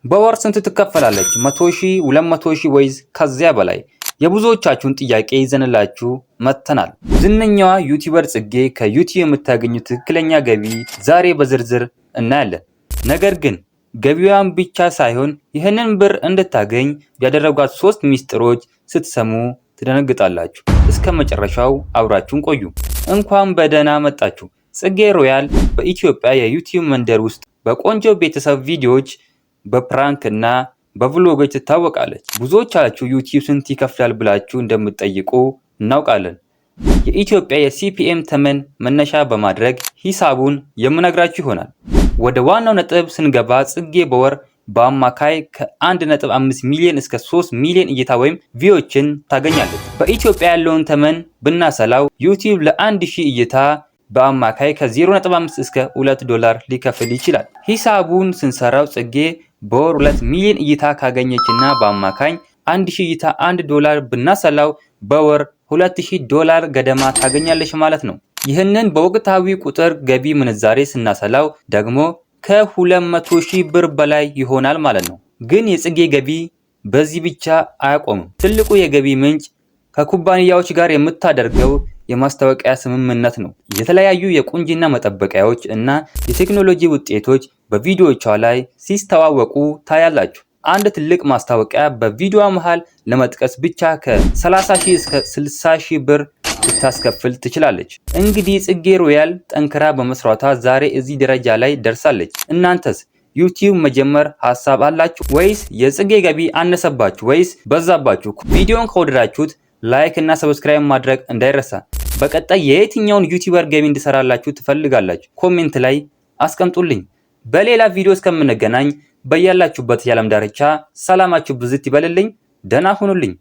በወር ስንት ትከፈላለች? 100,000፣ 200,000 ወይስ ከዚያ በላይ? የብዙዎቻችሁን ጥያቄ ይዘንላችሁ መጥተናል። ዝነኛዋ YouTuber ጽጌ ከ YouTube የምታገኘው ትክክለኛ ገቢ ዛሬ በዝርዝር እናያለን። ነገር ግን ገቢዋን ብቻ ሳይሆን ይህንን ብር እንድታገኝ ያደረጓት ሶስት ሚስጥሮች ስትሰሙ ትደነግጣላችሁ። እስከ መጨረሻው አብራችሁን ቆዩ። እንኳን በደህና መጣችሁ። ጽጌ ሮያል በኢትዮጵያ የ YouTube መንደር ውስጥ በቆንጆ ቤተሰብ ቪዲዮዎች፣ በ prank እና በ vlog ኦች ትታወቃለች። ብዙዎቻችሁ YouTube ስንት ይከፍላል ብላችሁ እንደምትጠይቁ እናውቃለን። የኢትዮጵያ የ CPM ተመን መነሻ በማድረግ ሂሳቡን የምነግራችሁ ይሆናል። ወደ ዋናው ነጥብ ስንገባ ጽጌ በወር በአማካይ ከ1.5 ሚሊዮን እስከ 3 ሚሊዮን እይታ ወይም view ዎችን ታገኛለች። በኢትዮጵያ ያለውን ተመን ብናሰላው YouTube ለ1000 እይታ በአማካይ ከ0.5 እስከ 2 ዶላር ሊከፍል ይችላል። ሂሳቡን ስንሰራው ጽጌ በወር 2 ሚሊዮን እይታ ካገኘችና በአማካኝ 1000 እይታ 1 ዶላር ብናሰላው በወር 2000 ዶላር ገደማ ታገኛለች ማለት ነው። ይህንን በወቅታዊ ቁጥር ገቢ ምንዛሬ ስናሰላው ደግሞ ከ200 ሺህ ብር በላይ ይሆናል ማለት ነው። ግን የጽጌ ገቢ በዚህ ብቻ አያቆምም። ትልቁ የገቢ ምንጭ ከኩባንያዎች ጋር የምታደርገው የማስታወቂያ ስምምነት ነው። የተለያዩ የቁንጅና መጠበቂያዎች እና የቴክኖሎጂ ውጤቶች በቪዲዮዎቿ ላይ ሲስተዋወቁ ታያላችሁ። አንድ ትልቅ ማስታወቂያ በቪዲዮ መሃል ለመጥቀስ ብቻ ከ30 ሺህ እስከ 60 ሺህ ብር ልታስከፍል ትችላለች። እንግዲህ ጽጌ ሮያል ጠንክራ በመስራቷ ዛሬ እዚህ ደረጃ ላይ ደርሳለች። እናንተስ YouTube መጀመር ሀሳብ አላችሁ ወይስ የጽጌ ገቢ አነሰባችሁ ወይስ በዛባችሁ? ቪዲዮን ከወደዳችሁት like እና subscribe ማድረግ እንዳይረሳ። በቀጣይ የየትኛውን YouTuber ገቢ እንድሰራላችሁ ትፈልጋላችሁ? Comment ላይ አስቀምጡልኝ። በሌላ ቪዲዮ እስከምንገናኝ በያላችሁበት የዓለም ዳርቻ ሰላማችሁ ብዝት ይበልልኝ። ደህና ሁኑልኝ።